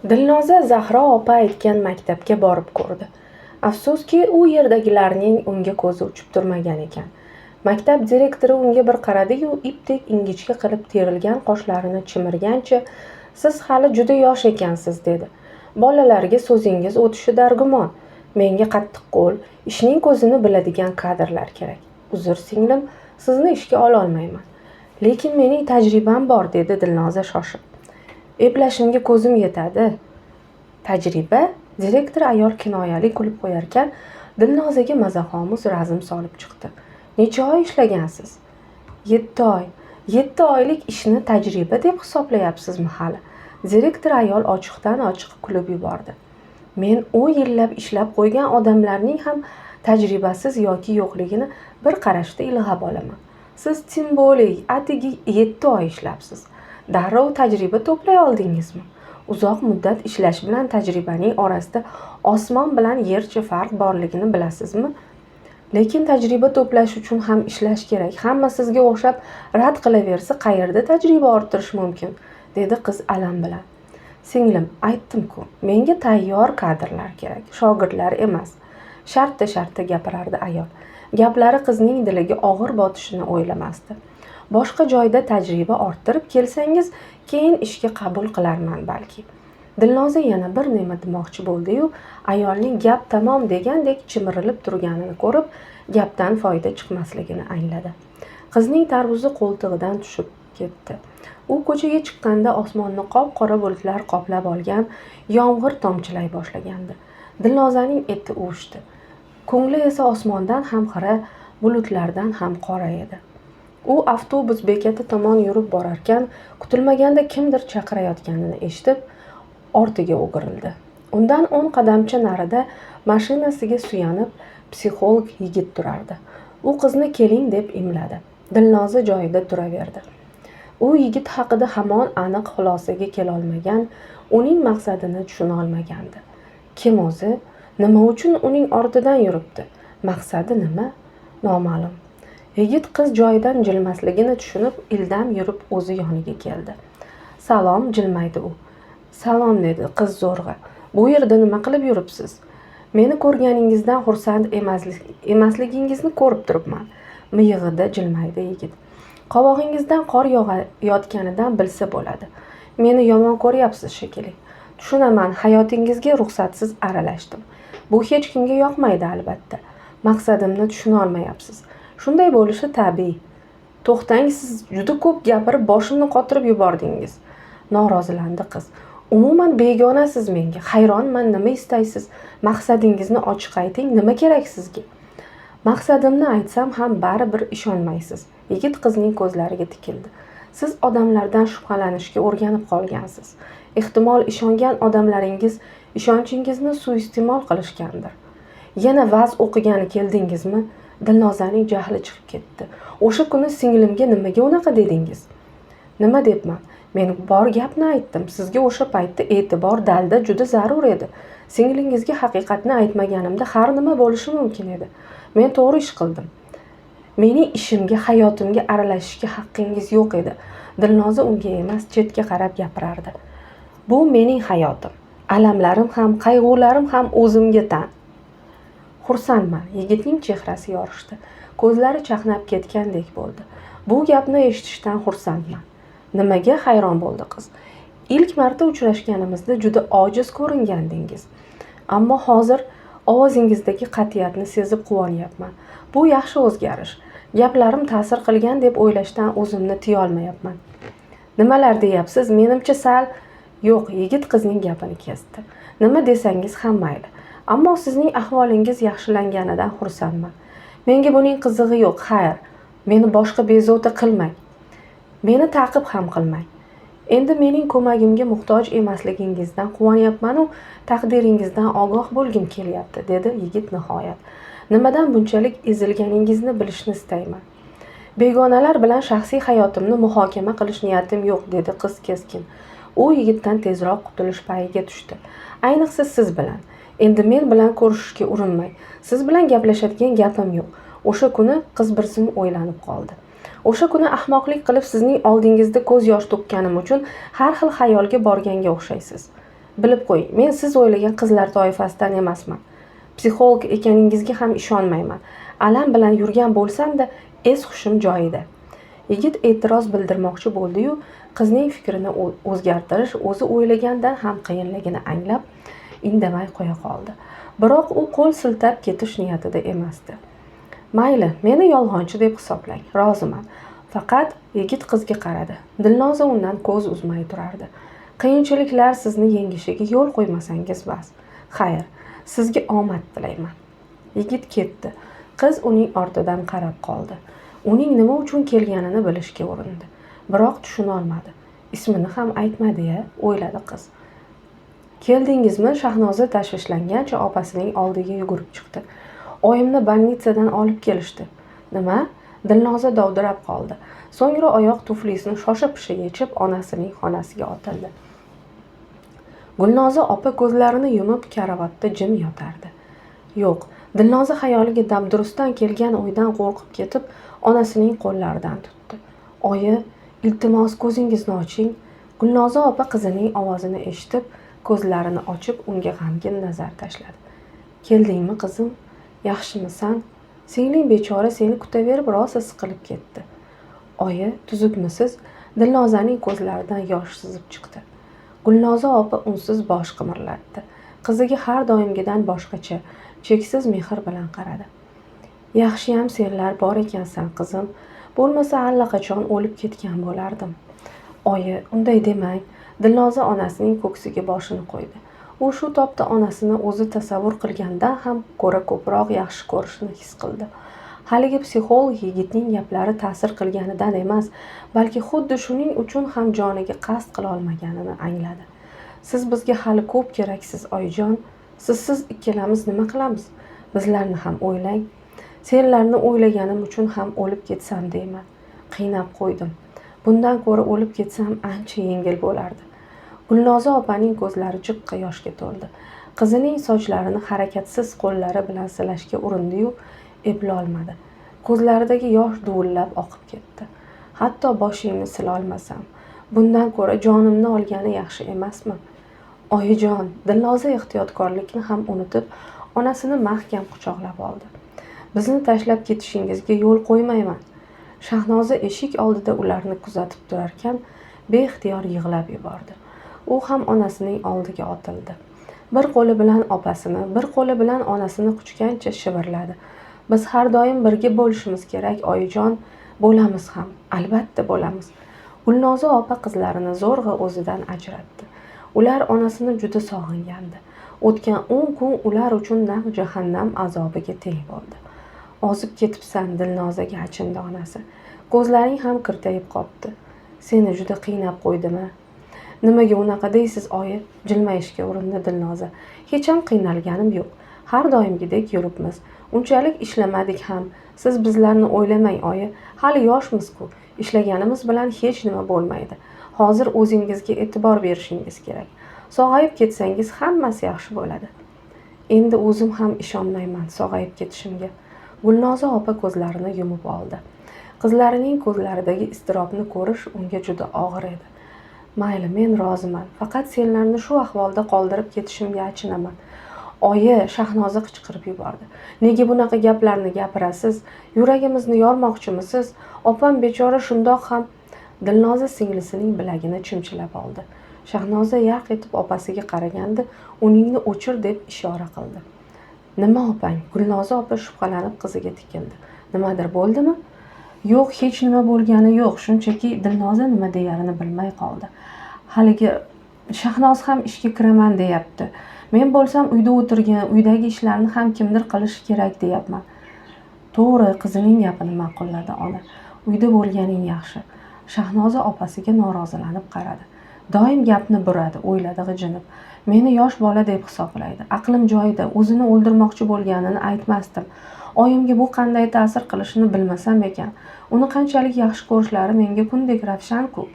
Dilnoza Zahro opa aytgan maktabga borib ko'rdi. Afsuski, u yerdagilarning unga ko'zi uchib turmagan ekan. Maktab direktori unga bir qaradi-yu, ipdek ingichka qilib terilgan qoshlarini chimirgancha, "Siz hali juda yosh ekansiz", dedi. "Bolalarga so'zingiz o'tishi dargumon. Menga qattiqqo'l, ishning ko'zini biladigan kadrlar kerak. Uzr, singlim, sizni ishga ololmayman." "Lekin mening tajribam bor", dedi Dilnoza shoshib. "Eplashimga ko'zim yetadi." "Tajriba?" Direktor ayol kinoyali kulib qo'yarkan, Dilnozaga mazaxomuz razm solib chiqdi. "Necha oy ishlagansiz?" "7 oy." "7 oylik ishni tajriba deb hisoblayapsizmi hali?" Direktor ayol ochiqdan ochiq kulib yubordi. "Men 10 yillab ishlab qo'ygan odamlarning ham tajribasiz yoki yo'qligini bir qarashda ilg'ab olaman. Siz, тем более, atigi 7 oy ishlabsiz. Darrov tajriba to'play oldingizmi? Uzoq muddat ishlash bilan tajribaning orasida osmon bilan yercha farq borligini bilasizmi? Lekin tajriba to'plash uchun ham ishlash kerak. Hamma sizga o'xshab rad qilaversa, qayerda tajriba orttirish mumkin?" dedi qiz alam bilan. "Singlim, aytdim-ku, menga tayyor kadrlar kerak, shogirdlar emas", shartta shartta gapirardi ayol. Gaplari qizning diliga og'ir botishini o'ylamasdi. "Boshqa joyda tajriba orttirib kelsangiz, keyin ishga qabul qilarman balki." Dilnoza yana bir nima demoqchi bo'ldi-yu, ayolning gap tamom degandek chimirilib turganini ko'rib, gapdan foyda chiqmasligini angladi. Qizning tarvuzi qo'ltig'idan tushib ketdi. U ko'chaga chiqqanda osmonni qop qora bulutlar qoplab olgan, yomg'ir tomchilay boshlagandi. Dilnozaning eti uvushdi. Ko'ngli esa osmondan ham xira, bulutlardan ham qora edi. U avtobus bekati tomon yurib borarkan, kutilmaganda kimdir chaqirayotganini eshitib, ortiga o'girildi. Undan 10 qadamcha narida mashinasiga suyanib psixolog yigit turardi. U qizni "Keling" deb imladi. Dilnoza joyida turaverdi. U yigit haqida hamon aniq xulosaga kelolmagan, uning maqsadini tushunolmagandi. Kim o'zi? Nima uchun uning ortidan yuribdi? Maqsadi nima? Noma'lum. Yigit qiz joyidan jilmasligini tushunib, ildam yurib o'zi yoniga keldi. "Salom", jilmaydi u. "Salom", dedi qiz zo'rg'a. "Bu yerda nima qilib yuribsiz? Meni ko'rganingizdan xursand emasligingizni ko'rib turibman", miyig'ida jilmaydi yigit. "Qovog'ingizdan qor yog'ayotganidan bilsa bo'ladi. Meni yomon ko'ryapsiz shekilli. Tushunaman, hayotingizga ruxsatsiz aralashdim. Bu hech kimga yoqmaydi, albatta. Maqsadimni tushunolmayapsiz. Shunday bo'lishi tabiiy." "To'xtang, siz juda ko'p gapirib boshimni qotirib yubordingiz", norozilandi qiz. "Umuman begonasiz menga. Hayronman, nima istaysiz? Maqsadingizni ochiq ayting, nima kerak sizga?" "Maqsadimni aytsam ham baribir ishonmaysiz." Yigit qizning ko'zlariga tikildi. "Siz odamlardan shubhalanishga o'rganib qolgansiz. Ehtimol, ishongan odamlaringiz ishonchingizni suiiste'mol qilishgandir." "Yana va'z o'qigani keldingizmi?" Dilnozaning jahli chiqib ketdi. "O'sha kuni singlimga nimaga unaqa dedingiz?" "Nima debman? Men bor gapni aytdim. Sizga o'sha paytda e'tibor, dalda juda zarur edi. Singlingizga haqiqatni aytmaganimda har nima bo'lishi mumkin edi. Men to'g'ri ish qildim." "Mening ishimga, hayotimga aralashishga haqqingiz yo'q edi." Dilnoza unga emas, chetga qarab gapirardi. "Bu mening hayotim. Alamlarim ham, qayg'ularim ham o'zimga tan." "Xursandman." Yigitning chehrasi yorishdi. Ko'zlari chaqnab ketgandek bo'ldi. "Bu gapni eshitishdan xursandman." "Nimaga?" hayron bo'ldi qiz. "Ilk marta uchrashganimizda juda ojiz ko'ringandingiz. Ammo hozir ovozingizdagi qat'iyatni sezib quvonyapman. Bu yaxshi o'zgarish. Gaplarim ta'sir qilgan deb o'ylashdan o'zimni tiyolmayapman." "Nimalar deyapsiz? Menimcha, sal..." "Yo'q", yigit qizning gapini kesdi. "Nima desangiz ham mayli. Ammo sizning ahvolingiz yaxshilanganidan xursandman." "Menga buning qizig'i yo'q, xayr. Meni boshqa bezovta qilmang. Meni ta'qib ham qilmang. Endi mening ko'magimga muhtoj emasligingizdan quvonyapmanu, taqdiringizdan ogoh bo'lgim kelyapti", dedi yigit nihoyat. "Nimadan bunchalik ezilganingizni bilishni istayman." "Begonalar bilan shaxsiy hayotimni muhokama qilish niyatim yo'q", dedi qiz keskin. U yigitdan tezroq qutulish payiga tushdi. "Ayniqsa siz bilan. Endi men bilan ko'rishishga urinmang. Siz bilan gaplashadigan gapim yo'q." O'sha kuni, qiz bir zum o'ylanib qoldi. "O'sha kuni ahmoqlik qilib sizning oldingizda ko'z yosh to'kkanim uchun har xil xayolga borganga o'xshaysiz." Bilib qo'ying, men siz o'ylagan qizlar toifasidan emasman. Psixolog ekaningizga ham ishonmayman. Alam bilan yurgan bo'lsam-da, es-hushim joyida. Yigit e'tiroz bildirmoqchi bo'ldi-yu, qizning fikrini o'zgartirish o'zi o'ylagandan ham qiyinligini anglab, indamay qo'ya qoldi. Biroq u qo'l siltab ketish niyatida emasdi. Mayli, meni yolg'onchi deb hisoblang, roziman. Faqat yigit qizga qaradi. Dilnoza undan ko'z uzmay turardi. Qiyinchiliklar sizni yengishiga yo'l qo'ymasangiz bas. Xayr, sizga omad tilayman. Yigit ketdi. Qiz uning ortidan qarab qoldi. Uning nima uchun kelganini bilishga urindi. Biroq tushuna olmadi. Ismini ham aytmadi-ya, o'yladi qiz. Keldingizmi? Shahnoza tashvishlangancha opasining oldiga yugurib chiqdi. Oyimni больница dan olib kelishdi. Nima? Dilnoza dovdirab qoldi. So'ngra oyoq tuflisini shosha-pisha yechib, onasining xonasiga otildi. Gulnoza opa ko'zlarini yumib karavotda jim yotardi. Yo'q, Dilnoza xayoliga dabdurustdan kelgan o'ydan qo'rqib ketib, onasining qo'llaridan tutdi. Oyi, iltimos, ko'zingizni oching. Gulnoza opa qizining ovozini eshitib, ko'zlarini ochib unga g'amgin nazar tashladi. Keldingmi, qizim? Yaxshimisan? Singling bechora seni kutaverib rosa siqilib ketdi. Oyi, tuzukmisiz? Dilnozaning ko'zlaridan yosh sizib chiqdi. Gulnoza opa unsiz bosh qimirlatdi. Qiziga har doimgidan boshqacha, cheksiz mehr bilan qaradi. Yaxshiyam senlar bor ekansan, qizim. Bo'lmasa allaqachon o'lib ketgan bo'lardim. Oyi, unday demang. Dilnoza onasining ko'ksiga boshini qo'ydi. U shu topda onasini o'zi tasavvur qilgandan ham ko'ra ko'proq yaxshi ko'rishini his qildi. Haligi psixolog yigitning gaplari ta'sir qilganidan emas, balki xuddi shuning uchun ham joniga qasd qila olmaganini angladi. Siz bizga hali ko'p keraksiz, oyijon. Sizsiz ikkalamiz nima qilamiz? Bizlarni ham o'ylang. Senlarni o'ylaganim uchun ham o'lib ketsam deyman. Qiynab qo'ydim. Bundan ko'ra o'lib ketsam ancha yengil bo'lardi. Gulnoza opaning ko'zlari jiqqa yoshga to'ldi. Qizining sochlarini harakatsiz qo'llari bilan silashga urindi-yu, eplolmadi. Ko'zlaridagi yosh duvillab oqib ketdi. Hatto boshingni silolmasam, bundan ko'ra jonimni olgani yaxshi emasmi? Oyijon, Dilnoza ehtiyotkorlikni ham unutib, onasini mahkam quchoqlab oldi. Bizni tashlab ketishingizga yo'l qo'ymayman. Shahnoza eshik oldida ularni kuzatib turarkan, beixtiyor yig'lab yubordi. U ham onasining oldiga otildi. Bir qo'li bilan opasini, bir qo'li bilan onasini quchgancha shivirladi. Biz har doim birga bo'lishimiz kerak, oyijon. Bo'lamiz ham, albatta bo'lamiz. Gulnoza opa qizlarini zo'rg'a o'zidan ajratdi. Ular onasini juda sog'ingandi. O'tgan 10 kun ular uchun naq jahannam azobiga teng bo'ldi. Ozib ketibsan, Dilnozaga achindi onasi. Ko'zlaring ham kirtayib qopti. Seni juda qiynab qo'ydimi? Nimaga unaqa deysiz, oyi? Jilmayishga urindi Dilnoza. Hech ham qiynalganim yo'q. Har doimgidek yuribmiz. Unchalik ishlamadik ham. Siz bizlarni o'ylamang, oyi. Hali yoshmiz-ku. Ishlaganimiz bilan hech nima bo'lmaydi. Hozir o'zingizga e'tibor berishingiz kerak. Sog'ayib ketsangiz hammasi yaxshi bo'ladi. Endi o'zim ham ishonmayman sog'ayib ketishimga. Gulnoza opa ko'zlarini yumib oldi. Qizlarining ko'zlaridagi iztirobni ko'rish unga juda og'ir edi. Mayli, men roziman. Faqat senlarni shu ahvolda qoldirib ketishimga achinaman. Oyi, Shahnoza qichqirib yubordi. Nega bunaqa gaplarni gapirasiz? Yuragimizni yormoqchimisiz? Opam bechora shundoq ham. Dilnoza singlisining bilagini chimchilab oldi. Shahnoza yarq etib opasiga qaraganda, uningni o'chir deb ishora qildi. Nima opang? Gulnoza opa shubhalanib qiziga tikildi. Nimadir bo'ldimi? Yo'q, hech nima bo'lgani yo'q. Shunchaki Dilnoza nima deyarini bilmay qoldi. Haligi Shahnoz ham ishga kiraman deyapti. Men bo'lsam uyda o'tirgan, uydagi ishlarni ham kimdir qilishi kerak deyapman. To'g'ri, qizining gapini ma'qulladi ona. Uyda bo'lganing yaxshi. Shahnoza opasiga norozilanib qaradi. Doim gapni buradi, o'yladi g'ijinib. Meni yosh bola deb hisoblaydi. Aqlim joyida, o'zini o'ldirmoqchi bo'lganini aytmasdim. Oyimga bu qanday ta'sir qilishini bilmasam ekan. Uni qanchalik yaxshi ko'rishlari menga kundek ravshan-ku.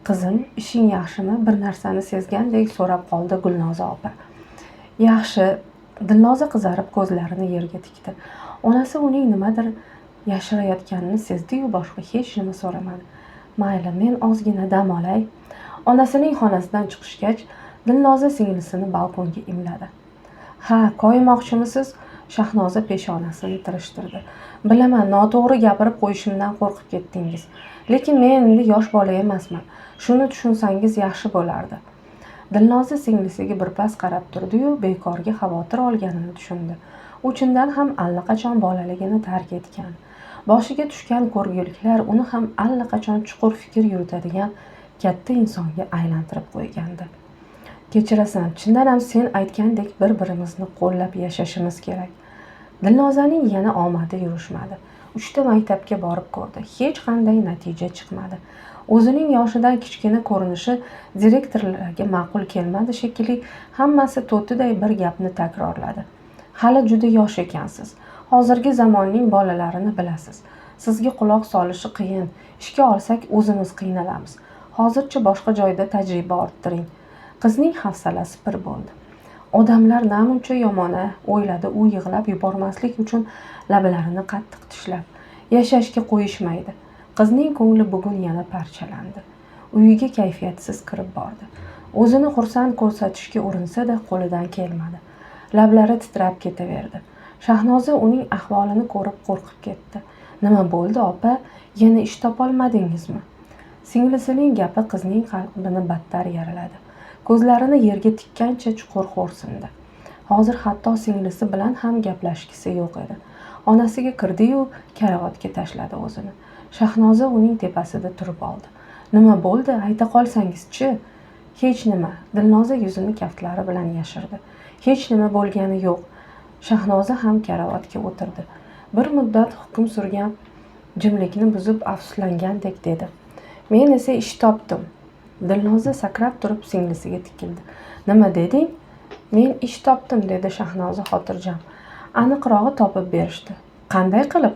Qizim, ishing yaxshimi? Bir narsani sezgandek so'rab qoldi Gulnoza opa. Yaxshi. Dilnoza qizarib ko'zlarini yerga tikdi. Onasi uning nimadir yashirayotganini sezdi-yu, boshqa hech nima so'ramadi. Mayli, men ozgina dam olay. Onasining xonasidan chiqishgach, Dilnoza singlisini balkonga imladi. Ha, koyimoqchimisiz? Shahnoza peshonasini tirishtirdi. Bilaman, noto'g'ri gapirib qo'yishimdan qo'rqib ketdingiz. Lekin men endi yosh bola emasman. Shuni tushunsangiz yaxshi bo'lardi. Dilnoza singlisiga birpas qarab turdi-yu, bekorga xavotir olganini tushundi. U chindan ham allaqachon bolaligini tark etgan. Boshiga tushgan ko'rguliklar uni ham allaqachon chuqur fikr yuritadigan katta insonga aylantirib qo'ygandi. Kechirasan, chindan ham sen aytgandek bir-birimizni qo'llab yashashimiz kerak. Dilnozaning yana omadi yurishmadi. 3 ta maktabga borib ko'rdi. Hech qanday natija chiqmadi. O'zining yoshidan kichkina ko'rinishi direktorlarga ma'qul kelmadi shekilli, hammasi to'tiday bir gapni takrorladi. Hali juda yosh ekansiz. Hozirgi zamonning bolalarini bilasiz. Sizga quloq solishi qiyin. Ishga olsak o'zimiz qiynalamiz. Hozircha boshqa joyda tajriba orttiring. Qizning hafsalasi pir bo'ldi. Odamlar namuncha yomon-a, o'yladi u yig'lab yubormaslik uchun lablarini qattiq tishlab. Yashashga qo'yishmaydi. Qizning ko'ngli bugun yana parchalandi. Uyiga kayfiyatsiz kirib bordi. O'zini xursand ko'rsatishga urinsa-da qo'lidan kelmadi. Lablari titrab ketaverdi. Shahnoza uning ahvolini ko'rib qo'rqib ketdi. Nima bo'ldi, opa? Yana ish topolmadingizmi? Singlisining gapi qizning qalbini battar yaraladi. Ko'zlarini yerga tikkancha chuqur xo'rsindi. Hozir hatto singlisi bilan ham gaplashgisi yo'q edi. Onasiga kirdi-yu, karavotga tashladi o'zini. Shahnoza uning tepasida turib oldi. Nima bo'ldi? Ayta qolsangiz-chi? Hech nima. Dilnoza yuzini kaftlari bilan yashirdi. Hech nima bo'lgani yo'q. Shahnoza ham karavotga o'tirdi. Bir muddat hukm surgan jimlikni buzib afsuslangandek dedi. Men esa ish topdim. Dilnoza sakrab turib singlisiga tikildi. Nima deding? Men ish topdim, dedi Shahnoza xotirjam. Aniqrog'i topib berishdi. Qanday qilib?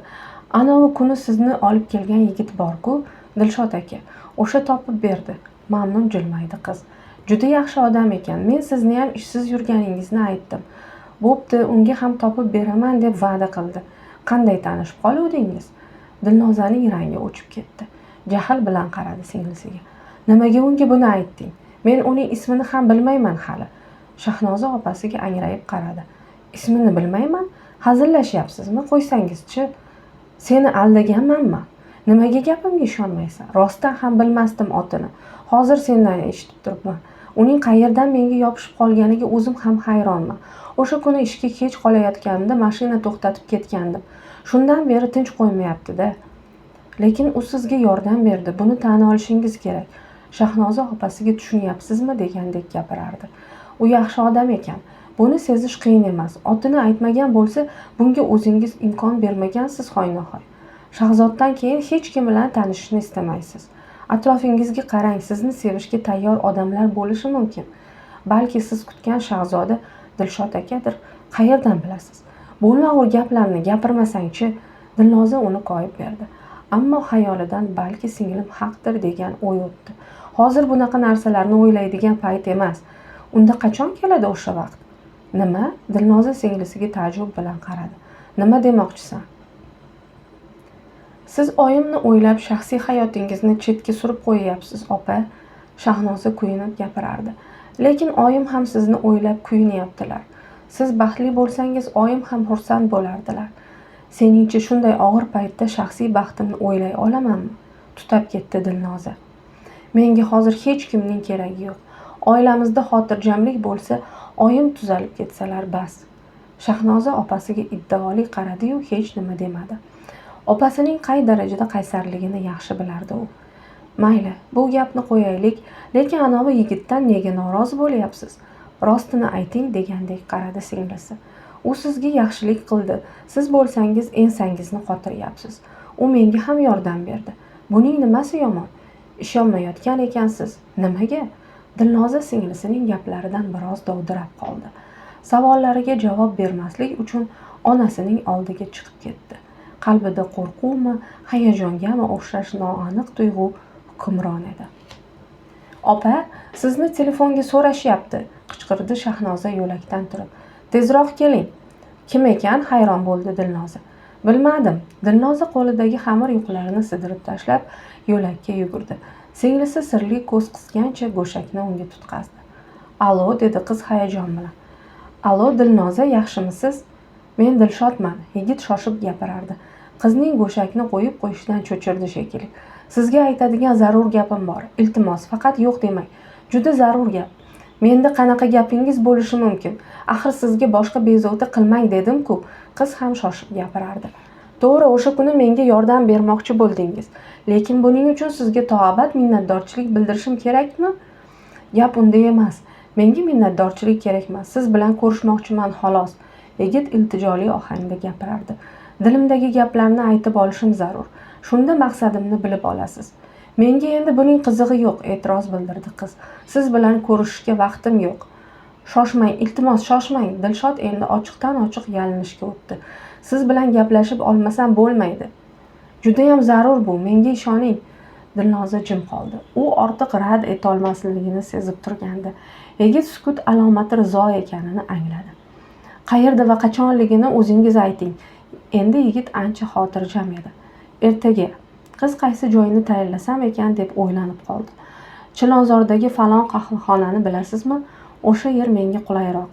Anavi kuni sizni olib kelgan yigit bor-ku, Dilshod aka. O'sha topib berdi. Mamnun jilmaydi qiz. Juda yaxshi odam ekan. Men sizni ham ishsiz yurganingizni aytdim. Bo'pti, unga ham topib beraman deb va'da qildi. Qanday tanishib qoluvdingiz? Dilnozaning rangi o'chib ketdi. Jahl bilan qaradi singlisiga. Nimaga unga buni aytding? Men uning ismini ham bilmayman hali. Shahnoza opasiga angrayib qaradi. Ismini bilmayman? Hazillashyapsizmi? Qo'ysangizchi. Seni aldaganmanmi? Nimaga gapimga ishonmaysan? Rostdan ham bilmasdim otini. Hozir sendan eshitib turibman. Uning qayerdan menga yopishib qolganiga o'zim ham hayronman. O'sha kuni ishga kech qolayotganimda mashina to'xtatib ketgandim. Shundan beri tinch qo'ymayapti-da. Lekin u sizga yordam berdi. Buni tan olishingiz kerak. Shahnoza opasiga tushunyapsizmi degandek gapirardi. U yaxshi odam ekan. Buni sezish qiyin emas. Otini aytmagan bo'lsa, bunga o'zingiz imkon bermagansiz hoynahoy. Shahzoddan keyin hech kim bilan tanishishni istamaysiz. Atrofingizga qarang, sizni sevishga tayyor odamlar bo'lishi mumkin. Balki siz kutgan shahzoda Dilshod akadir. Qayerdan bilasiz? Bo'lmag'ur gaplarni gapirmasang-chi, Dilnoza uni koyib berdi. Ammo xayolidan balki singlim haqdir degan o'y o'tdi. Hozir bunaqa narsalarni o'ylaydigan payt emas. Unda qachon keladi o'sha vaqt? Nima? Dilnoza singlisiga ta'jub bilan qaradi. Nima demoqchisan? Siz oyimni o'ylab shaxsiy hayotingizni chetga surib qo'yyapsiz, opa. Shahnoza kuyinib gapirardi. Lekin oyim ham sizni o'ylab kuyinyaptilar. Siz baxtli bo'lsangiz, oyim ham xursand bo'lardilar. Seningcha shunday og'ir paytda shaxsiy baxtimni o'ylay olamanmi? Tutab ketdi Dilnoza. Menga hozir hech kimning keragi yo'q. Oilamizda xotirjamlik bo'lsa, oyim tuzalib ketsalar bas. Shahnoza opasiga iddaoli qaradi-yu, hech nima demadi. Opasining qay darajada qaysarligini yaxshi bilardi u. Mayli, bu gapni qo'yaylik, lekin anavi yigitdan nega norozi bo'lyapsiz? Rostini ayting degandek qaradi singlisi. U sizga yaxshilik qildi. Siz bo'lsangiz ensangizni qotiryapsiz. U menga ham yordam berdi. Buning nimasi yomon? Ishonmayotgan ekansiz. Nimaga? Dilnoza singlisining gaplaridan biroz dovdirab qoldi. Savollariga javob bermaslik uchun onasining oldiga chiqib ketdi. Qalbida qo'rquvmi, hayajongami o'xshash noaniq tuyg'u hukmron edi. Opa, sizni telefonga so'rashyapti, qichqirdi Shahnoza yo'lakdan turib. Tezroq keling. Kim ekan? Hayron bo'ldi Dilnoza. Bilmadim. Dilnoza qo'lidagi xamir yuqlarini sidirib tashlab yo'lakka yugurdi. Singlisi sirli ko'z qisgancha go'shakni unga tutqazdi. Allo, dedi qiz hayajon bilan. Allo, Dilnoza, yaxshimisiz? Men Dilshodman. Yigit shoshib gapirardi. Qizning go'shakni qo'yib qo'yishidan cho'chirdi shekilli. Sizga aytadigan zarur gapim bor. Iltimos, faqat yo'q demang. Juda zarur gap. Menda qanaqa gapingiz bo'lishi mumkin? Axir sizga boshqa bezovta qilmang dedim-ku. Qiz ham shoshib gapirardi. To'g'ri, o'sha kuni menga yordam bermoqchi bo'ldingiz. Lekin buning uchun sizga toabad minnatdorchilik bildirishim kerakmi? Gap unda emas. Menga minnatdorchilik kerakmas. Siz bilan ko'rishmoqchiman xolos. Yigit iltijoli ohangda gapirardi. Dilimdagi gaplarni aytib olishim zarur. Shunda maqsadimni bilib olasiz. Menga endi buning qizig'i yo'q, e'tiroz bildirdi qiz. Siz bilan ko'rishishga vaqtim yo'q. Shoshmang, iltimos, shoshmang. Dilshod endi ochiqdan-ochiq yalinishga o'tdi. Siz bilan gaplashib olmasam bo'lmaydi. Judayam zarur bu, menga ishoning. Dilnoza jim qoldi. U ortiq rad etolmasligini sezib turgandi. Yigit sukut alomati rizo ekanini angladi. Qayerda va qachonligini o'zingiz ayting. Endi yigit ancha xotirjam edi. Ertaga. Qiz qaysi joyni tayinlasam ekan deb o'ylanib qoldi. Chilonzordagi falon qahvaxonani bilasizmi? O'sha yer menga qulayroq.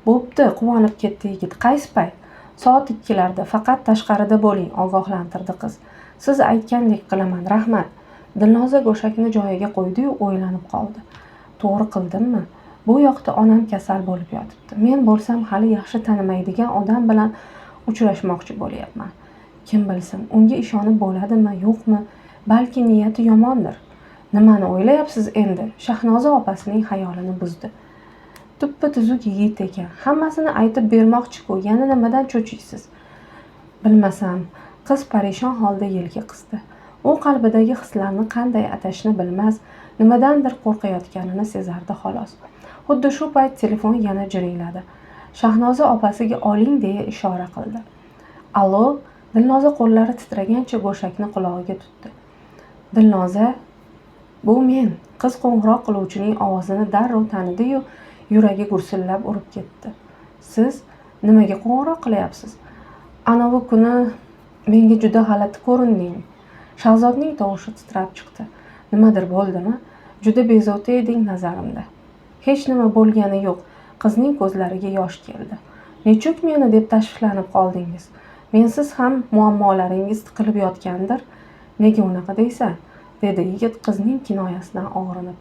Bo'pti, quvonib ketdi yigit. Qaysi payt? Soat 2larda. Faqat tashqarida bo'ling, ogohlantirdi qiz. Siz aytgandek qilaman, rahmat. Dilnoza go'shakni joyiga qo'ydi-yu, o'ylanib qoldi. To'g'ri qildimmi? Bu yoqda onam kasal bo'lib yotibdi. Men bo'lsam hali yaxshi tanimaydigan odam bilan uchrashmoqchi bo'lyapman. Kim bilsin, unga ishonib bo'ladimi, yo'qmi? Balki niyati yomondir. Nimani o'ylayapsiz endi? Shahnoza opasining xayolini buzdi. Tuppa tuzuk yigit ekan. Hammasini aytib bermoqchi-ku, yana nimadan cho'chiysiz? Bilmasam, qiz parishon holda yelka qisdi. U qalbidagi hislarni qanday atashni bilmas, nimadandir qo'rqayotganini sezardi xolos. Xuddi shu payt telefon yana jiringladi. Shahnoza opasiga oling deya ishora qildi. Allo, Dilnoza qo'llari titragancha go'shakni qulog'iga tutdi. Dilnoza, bu men. Qiz qo'ng'iroq qiluvchining ovozini darrov tanidi-yu, yuragi gursillab urib ketdi. Siz nimaga qo'ng'iroq qilyapsiz? Anavi kuni menga juda g'alati ko'rinding. Shahzodning tovushi titrab chiqdi. Nimadir bo'ldimi? Juda bezovta eding nazarimda. Hech nima bo'lgani yo'q. Qizning ko'zlariga yosh keldi. Nechuk meni deb tashvishlanib qoldingiz? Mensiz ham muammolaringiz tiqilib yotgandir. Nega unaqa deysan? Dedi yigit qizning kinoyasidan og'rinib.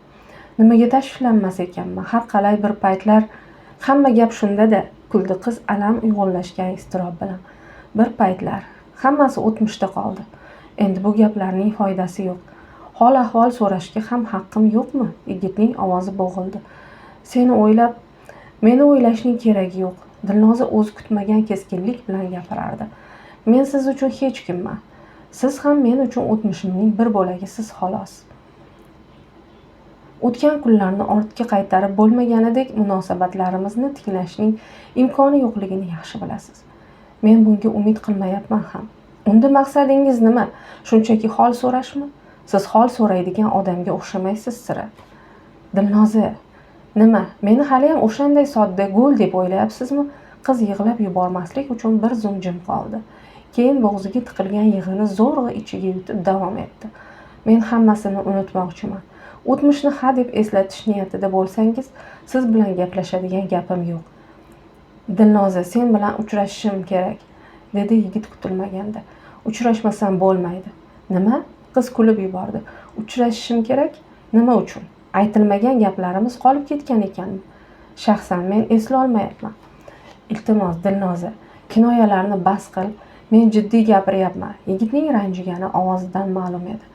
Nimaga tashvishlanmas ekanman? Har qalay bir paytlar hamma gap shunda-da, kuldi qiz alam uyg'unlashgan iztirob bilan. Bir paytlar hammasi o'tmishda qoldi. Endi bu gaplarning foydasi yo'q. Hol ahvol so'rashga ham haqqim yo'qmi? Yigitning ovozi bo'g'ildi. Seni o'ylab, meni o'ylashning keragi yo'q. Dilnoza o'zi kutmagan keskinlik bilan gapirardi. Men siz uchun hech kimman. Siz ham men uchun o'tmishimning bir bo'lagisiz xolos. O'tgan kunlarni ortga qaytarib bo'lmaganidek munosabatlarimizni tiklashning imkoni yo'qligini yaxshi bilasiz. Men bunga umid qilmayapman ham. Unda maqsadingiz nima? Shunchaki hol so'rashmi? Siz hol so'raydigan odamga o'xshamaysiz sira. Dilnoza, nima? Meni haliyam o'shanday sodda go'l deb o'ylayapsizmi? Qiz yig'lab yubormaslik uchun bir zum jim qoldi. Keyin bo'g'ziga tiqilgan yig'ini zo'rg'a ichiga yutib davom etdi. Men hammasini unutmoqchiman. O'tmishni ha deb eslatish niyatida bo'lsangiz, siz bilan gaplashadigan gapim yo'q. Dilnoza, sen bilan uchrashishim kerak, dedi yigit kutilmaganda. Uchrashmasam bo'lmaydi. Nima? Qiz kulib yubordi. Uchrashishim kerak? Nima uchun? Aytilmagan gaplarimiz qolib ketgan ekanmi? Shaxsan men eslolmayapman. Iltimos, Dilnoza, kinoyalarni bas qil. Men jiddiy gapiryapman. Yigitning ranjigani ovozidan ma'lum edi.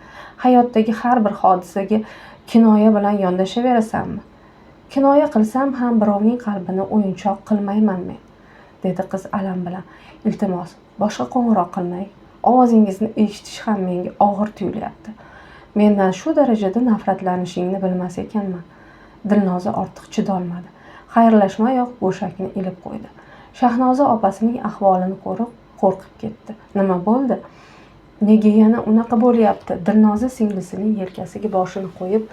Hayotdagi har bir hodisaga kinoya bilan yondashaverasanmi? Kinoya qilsam ham birovning qalbini o'yinchoq qilmayman men, dedi qiz alam bilan. Iltimos, boshqa qo'ng'iroq qilmang. Ovozingizni eshitish ham menga og'ir tuyulyapti. Mendan shu darajada nafratlanishingni bilmas ekanman. Dilnoza ortiq chidolmadi. Xayrlashmayoq go'shakni ilib qo'ydi. Shahnoza opasining ahvolini ko'rib qo'rqib ketdi. Nima bo'ldi? Nega yana unaqa bo'lyapti? Dilnoza singlisining yelkasiga boshini qo'yib,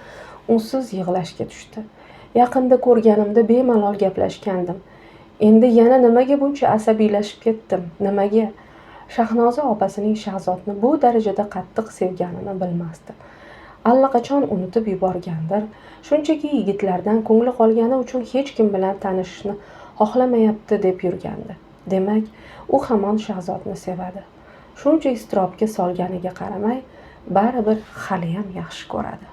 unsiz yig'lashga tushdi. Yaqinda ko'rganimda bemalol gaplashgandim. Endi yana nimaga buncha asabiylashib ketdim? Nimaga? Shahnoza opasining Shahzodni bu darajada qattiq sevganini bilmasdi. Allaqachon unutib yuborgandir. Shunchaki yigitlardan ko'ngli qolgani uchun hech kim bilan tanishishni xohlamayapti deb yurgandi. Demak, u hamon Shahzodni sevadi. Shuncha iztirobga solganiga qaramay, baribir haliyam yaxshi ko'radi.